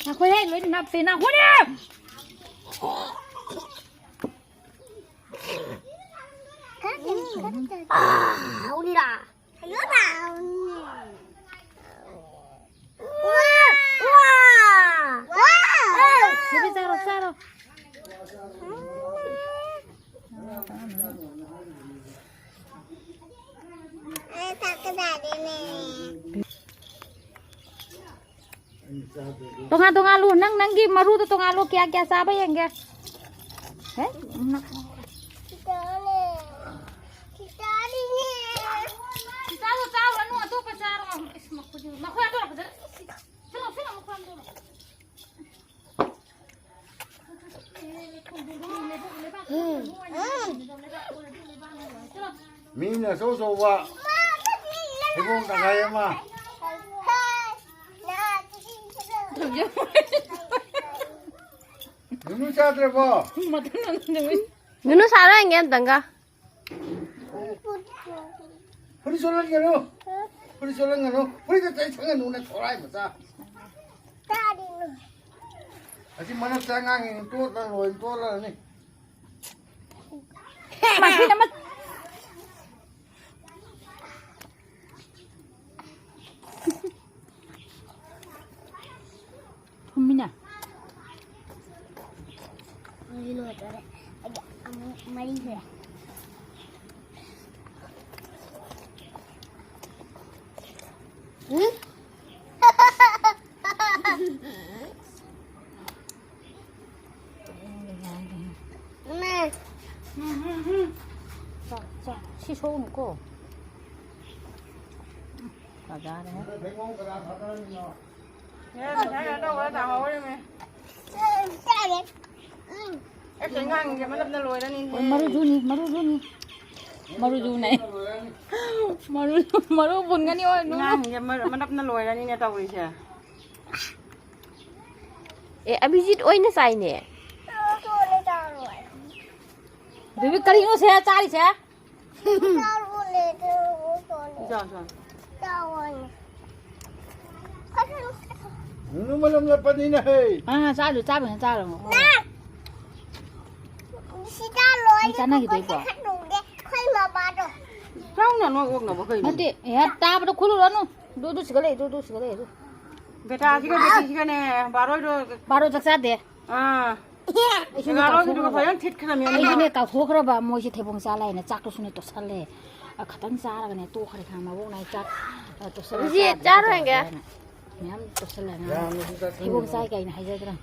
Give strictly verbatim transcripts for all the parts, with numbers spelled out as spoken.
ꯉꯥꯏꯈꯣꯍꯦ, ꯂꯣꯏꯅ ꯅꯞꯄꯦ, ꯅꯥꯈꯣꯅꯦ! ꯎꯝ. ꯎꯝ. ꯆꯥꯔꯣ, ꯆꯥꯔꯣ꯫ ꯇꯣꯉꯥꯟ ꯇꯣꯉꯥꯜꯂꯨ꯫ ꯅꯪ, ꯅꯪꯒꯤ ꯃꯔꯨꯗꯣ ꯇꯣꯉꯥꯜꯂꯨ꯫ ꯀꯌꯥ ꯀꯌꯥ ꯆꯥꯕ ꯌꯦꯡꯒꯦ꯫ ꯍꯦ? ꯆꯥꯔꯨ, ꯆꯥꯔꯨꯔꯅꯨ, ꯑꯇꯣꯞꯄ ꯆꯥꯔꯣ꯫ ꯏꯁ, ꯃꯈꯣꯏꯗꯤ, ꯃꯈꯣꯏ ꯑꯗꯨ ꯐꯖꯅ꯫ ꯁꯤꯗ꯫ ꯁꯤꯗ, ꯁꯤꯗ, ꯃꯈꯣꯏ ꯑꯗꯨ꯫ ꯃꯤꯅ ꯑꯆꯧ ꯑꯆꯧꯕ ꯍꯩꯕꯣꯡ ꯇꯪꯈꯥꯏ ꯑꯃ꯫ ꯅꯨꯅꯨ ꯆꯥꯗ꯭ꯔꯕꯣ? ꯅꯨꯅꯨ ꯁꯥꯔꯣ ꯌꯦꯡꯒꯦ ꯑꯝꯇꯪꯒ꯫ ꯐꯨꯔꯤꯠ ꯆꯣꯠꯍꯟꯒꯅꯨ꯫ ꯐꯨꯔꯤꯠ ꯆꯣꯠꯍꯟꯒꯅꯨ꯫ ꯐꯨꯔꯤꯠꯇ ꯇꯩꯁꯟꯒꯅꯨ, ꯅꯊꯣꯔꯥꯏ ꯃꯆꯥ꯫ ꯑꯁꯤ ꯃꯅꯞꯁꯦ ꯑꯉꯥꯡꯁꯤꯡ ꯇꯣꯠꯂ ꯂꯣꯏ ꯇꯣꯠꯂꯅꯤ꯫ ꯃꯁꯤꯅ ꯃ-, ꯊꯨꯝꯃꯤꯅꯦ꯫ ꯃꯔꯤ ꯂꯣꯏꯗꯣꯔꯦ꯫ ꯑꯩꯒꯤ ꯑꯃꯨꯛ ꯃꯔꯤ ꯁꯨꯔꯦ꯫ ꯎꯝ? ꯆꯥ, ꯆꯥ꯫ ꯁꯤ ꯁꯣꯛꯎꯅꯨꯀꯣ꯫ ꯐꯖꯔꯦ꯫ ꯉꯁꯥꯏ ꯀꯩꯅꯣ ꯇꯧꯕꯗ ꯇꯥꯍꯧꯔꯤꯃꯤ꯫ ꯑꯦ, ꯀꯩ ꯉꯥꯡꯉꯤꯒꯦ? ꯃꯅꯞꯅ ꯂꯣꯏꯔꯅꯤꯅꯦ꯫ ꯍꯣꯏ, ꯃꯔꯨꯗꯨꯅꯤ, ꯃꯔꯨꯗꯨꯅꯤ꯫ ꯃꯔꯨꯗꯨꯅꯦ꯫ ꯃꯔꯨ, ꯃꯔꯨ ꯄꯨꯟꯒꯅꯤ, ꯍꯣꯏ, ꯅꯨ-꯫ ꯉꯥꯡꯉꯤꯒꯦ, ꯃꯔꯨ, ꯃꯅꯞꯅ ꯂꯣꯏꯔꯅꯤꯅꯦ ꯇꯧꯔꯤꯁꯦ꯫ ꯑꯦ, ꯑꯕꯤꯖꯤꯠ ꯑꯣꯏꯅ ꯆꯥꯏꯅꯦ꯫ ꯕꯦꯕꯤ, ꯀꯔꯤꯅꯣ ꯁꯦ ꯆꯥꯔꯤꯁꯦ? ꯆꯥꯎ, ꯆꯥꯎ꯫ ꯆꯥꯎꯑꯣꯅꯦ꯫ ꯐꯖꯅ ꯅꯨꯡ ꯃꯅꯝ ꯅꯞꯄꯅꯤꯅꯦ ꯍꯦ꯫ ꯑꯥ, ꯆꯥꯗꯣ, ꯆꯥꯕꯅ ꯆꯥꯔꯣ꯫ ꯁꯤꯗ ꯂꯣꯏ ꯅꯪ ꯆꯥꯅꯈꯤꯗꯣꯏꯕꯣ? ꯈꯠꯅꯨꯡꯗꯦ, ꯑꯩꯈꯣꯏ ꯃꯃꯥꯗꯣ꯫ ꯆꯥꯎꯅ ꯅꯣꯏ ꯑꯣꯛꯅꯕ ꯀꯩꯅꯣ? ꯅꯠꯇꯦ, ꯑꯦ, ꯇꯥꯕꯗꯣ ꯈꯨꯜꯂꯨꯔꯅꯨ꯫ ꯑꯗꯨ, ꯑꯗꯨ ꯁꯤꯒ ꯂꯩ, ꯑꯗꯨ, ꯑꯗꯨ ꯁꯤꯒ ꯂꯩ, ꯑꯗꯨ꯫ ꯕꯦꯇꯥꯁꯤꯒ ꯕꯦꯇꯤꯁꯤꯒꯅꯦ, ꯕꯥꯔꯣꯏꯗꯣ꯫ ꯕꯥꯔꯣ ꯆꯥꯛ ꯆꯥꯗꯦ꯫ ꯑꯥ꯫ ꯑꯩꯁꯨ ꯕꯥꯔꯣꯏꯗꯨꯒ ꯀꯥꯎꯊꯣꯛꯈ꯭ꯔꯕ꯫ ꯐꯖꯅ ꯊꯤꯠꯈ꯭ꯔꯕꯅꯤ꯫ ꯑꯩꯁꯨꯅꯦ ꯀꯥꯎꯊꯣꯛꯈ꯭ꯔꯕ, ꯃꯣꯏꯁꯦ ꯊꯩꯕꯣꯡ ꯆꯥ ꯂꯥꯛꯑꯦꯅ ꯆꯥꯛꯇꯨꯁꯨꯅꯦ ꯇꯣꯠꯁꯜꯂꯦ꯫ ꯑ, ꯈꯇꯪ ꯆꯥꯔꯒꯅꯦ ꯇꯣꯛꯈ꯭ꯔꯦ ꯈꯪꯉꯕ, ꯃꯕꯣꯛꯅ ꯑꯩ ꯆꯥꯛ, ꯑ, ꯇꯣꯠꯁꯜꯂ ꯁꯤ ꯆꯥꯗ꯭ꯔꯗꯤ ꯆꯥꯔꯣꯏꯒꯦ꯫ ꯇꯧꯔꯛꯑꯦꯅ꯫ ꯃꯌꯥꯝ ꯇꯣꯠꯁꯜꯂꯦ ꯉꯔꯥꯡ꯫ ꯌꯥꯝꯅꯁꯨ ꯆꯥꯁꯤꯟꯒꯅꯨ꯫ ꯊꯩꯕꯣꯡ ꯆꯥꯏ ꯀꯥꯏꯅ ꯍꯥꯏꯖꯗ꯭ꯔꯥ꯫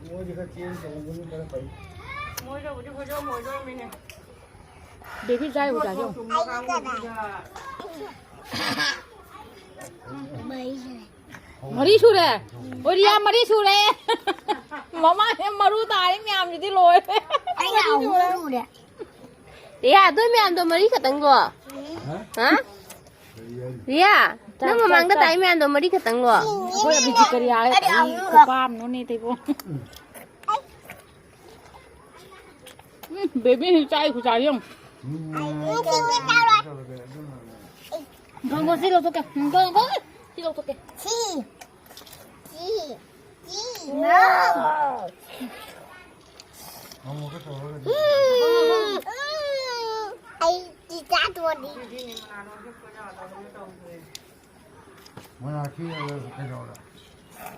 ꯃꯣꯏꯗꯤ ꯈꯔ ꯆꯦꯟ ꯆꯣꯡꯕꯅ ꯈꯔ ꯐꯩ꯫ ꯃꯣꯏꯗꯕꯨꯗꯤ ꯈꯣꯏꯗꯧ ꯃꯣꯏꯗꯧꯔꯝꯃꯤꯅꯦ꯫ ꯕꯦꯕꯤ ꯆꯥꯏ ꯎꯖꯥꯁꯦ ꯌꯦꯡꯉꯨ꯫ ꯃꯔꯤ ꯁꯨꯔꯦ꯫ ꯑꯣ, ꯔꯤꯌꯥ ꯃꯔꯤ ꯁꯨꯔꯦ꯫ ꯃꯃꯥꯅꯦ ꯃꯔꯨ ꯇꯥꯔꯤ ꯃꯌꯥꯝꯁꯤꯗꯤ ꯂꯣꯏꯔꯦ꯫ ꯑꯩꯅ ꯃꯔꯤ ꯑꯍꯨꯝ ꯁꯨꯔꯦ꯫ ꯁꯨꯔꯦ꯫ ꯔꯤꯌꯥ, ꯑꯗꯨ ꯃꯌꯥꯝꯗꯣ ꯃꯔꯤ ꯈꯛꯇꯪꯗꯣ? ꯍꯥ? ꯔꯤꯌꯥ, ꯅꯪ ꯆꯥꯏ, ꯃꯃꯥꯡꯗ ꯆꯥꯏ, ꯇꯥꯏ ꯃꯌꯥꯝꯗꯣ ꯃꯔꯤ ꯈꯛꯇꯪꯂꯣ? ꯑꯩꯈꯣꯏ ꯑꯕꯤꯖꯤꯠ ꯀꯔꯤꯌꯥ ꯑꯩ ꯈꯨꯄꯥꯝꯅꯣꯅꯦ ꯇꯩꯕꯣ꯫ ꯎꯝ, ꯕꯦꯕꯤꯅ ꯆꯥꯏ ꯈꯨꯆꯥꯁꯦ ꯌꯦꯡꯉꯨ꯫ ꯒꯣ, ꯒꯣ, ꯁꯤ ꯂꯧꯊꯣꯛꯀꯦ꯫ ꯒꯣ, ꯒꯣ, ꯁꯤ ꯂꯧꯊꯣꯛꯀꯦ꯫ ꯁꯤ꯫ ꯁꯤ꯫ ꯁꯤ꯫ ꯅꯣ꯫ ꯎꯝ, ꯎꯝ, ꯑꯩꯗꯤ ꯆꯥꯗꯣꯔꯤ꯫ ꯃꯅꯥ ꯈꯤꯛꯑꯒ ꯀꯩꯗꯧꯔꯦ?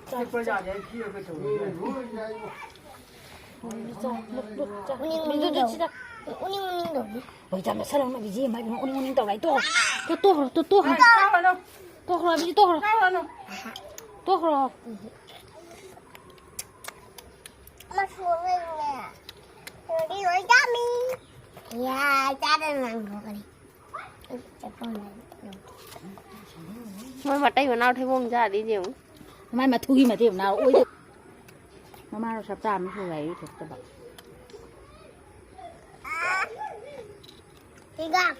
ꯆꯤꯛꯄ ꯌꯥꯗꯦ, ꯈꯤꯛꯑꯒ ꯀꯩꯗꯧꯔꯒꯦ? ꯎꯅꯤꯡ ꯎꯅꯤꯡ ꯇꯧꯔꯤ꯫ ꯍꯣꯏ, ꯌꯥꯝ ꯅꯛꯁꯜꯂꯛꯅꯕꯤ ꯏꯆꯦ, ꯃꯥꯏ ꯎꯅꯤꯡ ꯎꯅꯤꯡ ꯇꯧꯔꯦ꯫ ꯇꯣꯛꯈ꯭ꯔꯣ, ꯇꯣꯛꯈ꯭ꯔꯣ, ꯇꯣꯛꯈ꯭ꯔꯣ꯫ ꯇꯣꯛꯈ꯭ꯔꯣ, ꯑꯕꯤꯖꯤꯠ, ꯇꯣꯛꯈ꯭ꯔꯣ꯫ ꯇꯣꯛꯈ꯭ꯔꯣ꯫ ꯃꯁꯨꯡꯅꯦ꯫ ꯂꯣꯏ ꯆꯥꯃꯤ꯫ ꯌꯥ, ꯆꯥꯗꯅ ꯂꯪꯊꯣꯛꯀꯅꯤ꯫ ꯃꯣꯏ ꯃꯇꯩ ꯃꯅꯥꯎ ꯊꯩꯕꯣꯡ ꯆꯥꯗꯤ ꯌꯦꯡꯉꯨ꯫ ꯃꯥꯏ ꯃꯊꯨꯒꯤ ꯃꯇꯩ ꯃꯅꯥꯎ ꯑꯣꯏꯗꯦ꯫ ꯃꯃꯥꯅ ꯁꯞꯇꯥ ꯑꯃ ꯁꯨꯔꯦ ꯑꯩ ꯊꯣꯛꯇꯕ꯫ ꯍꯤꯗꯥꯛ꯫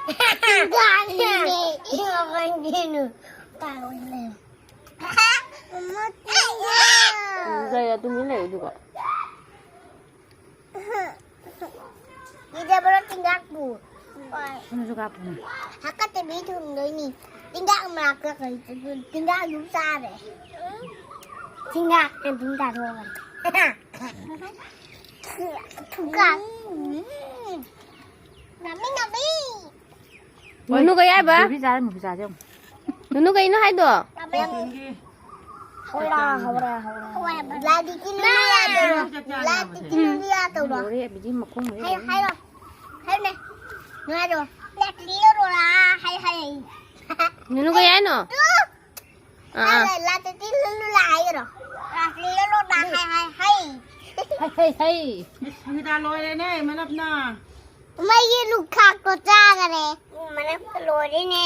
ꯍꯤꯗꯥꯛꯅꯦ꯫ ꯍꯤꯗꯥꯛ ꯀꯩꯅꯣ꯫ ꯂꯩ, ꯑꯗꯨꯝ ꯂꯩ ꯑꯗꯨꯒ꯫ ꯏꯗꯕ꯭ꯔꯣ ꯆꯤꯡꯒꯥꯛꯄꯨ? ꯍꯣꯏ꯫ ꯁꯣꯝꯗꯁꯨ ꯀꯥꯞꯄꯨꯅꯦ꯫ ꯍꯥꯀꯠꯆꯕꯤ ꯊꯨꯡꯗꯣꯏꯅꯤ꯫ ꯇꯤꯡꯒꯥꯡ ꯃꯅꯥꯛꯇ ꯀꯩ ꯆꯠꯇꯣꯏꯅꯣ? ꯇꯤꯡꯒꯥꯡ ꯑꯗꯨꯝ ꯆꯥꯔꯦ꯫ ꯇꯤꯡꯒꯥꯡ ꯑꯗꯨꯝ ꯆꯥꯊꯣꯛꯑꯒ꯫ ꯊꯨꯀꯥ꯫ ꯎꯝ꯫ ꯉꯝꯃꯤ, ꯉꯝꯃꯤ꯫ ꯅꯨꯅꯨ ꯀꯩ ꯍꯥꯏꯕ? ꯕꯦꯕꯤ ꯆꯥꯔꯦ, ꯃꯨꯕꯤ ꯆꯥꯁꯦ ꯑꯃꯨꯛ꯫ ꯅꯨꯅꯨ ꯀꯩꯅꯣ ꯍꯥꯏꯗꯣ? ꯉꯝꯃꯤ, ꯉꯝꯃꯤ꯫ ꯍꯧꯔꯦ, ꯍꯧꯔꯦ, ꯍꯧꯔꯦ꯫ ꯍꯧꯔꯦ ꯍꯥꯏꯕ꯫ ꯂꯥꯏꯗꯤ ꯇꯤꯜꯂꯨ ꯌꯥꯗꯧꯔꯣ? ꯂꯥꯏꯗꯤ ꯇꯤꯜꯂꯨ ꯌꯥꯗꯧꯔꯣ? ꯂꯣꯏꯔꯦ, ꯑꯕꯤꯗꯤ ꯃꯈꯣꯡ ꯂꯣꯏꯔꯦ꯫ ꯍꯥꯏꯔꯣ, ꯍꯥꯏꯔꯣ꯫ ꯍꯥꯏꯔꯣꯅꯦ꯫ ꯅꯨꯡꯉꯥꯏꯔꯣ꯫ ꯂꯥꯏ ꯇꯤꯜꯂꯨꯔꯣ, ꯍꯥꯏ, ꯍꯥꯏ꯫ ꯅꯨꯅꯨ ꯀꯩ ꯍꯥꯏꯅꯣ? ꯇꯨ꯫ ꯑꯥ, ꯑꯥ꯫ ꯍꯥꯏꯔꯣ, ꯂꯥꯏ ꯇꯤꯜꯂꯨ ꯍꯥꯏꯔꯣ꯫ ꯂꯥꯏ ꯇꯤꯜꯂꯨꯔꯣ, ꯍꯥꯏ, ꯍꯥꯏ, ꯍꯥꯏ꯫ ꯍꯩ, ꯍꯩ, ꯍꯩ꯫ ꯏꯁ, ꯁꯪꯒꯤꯇꯥ ꯂꯣꯏꯔꯦꯅꯦ, ꯃꯅꯞꯅ꯫ ꯃꯩꯒꯤ ꯂꯨꯈꯥꯛꯇꯣ ꯆꯥꯈꯔꯦ꯫ ꯃꯅꯞꯇ ꯂꯣꯏꯔꯦꯅꯦ꯫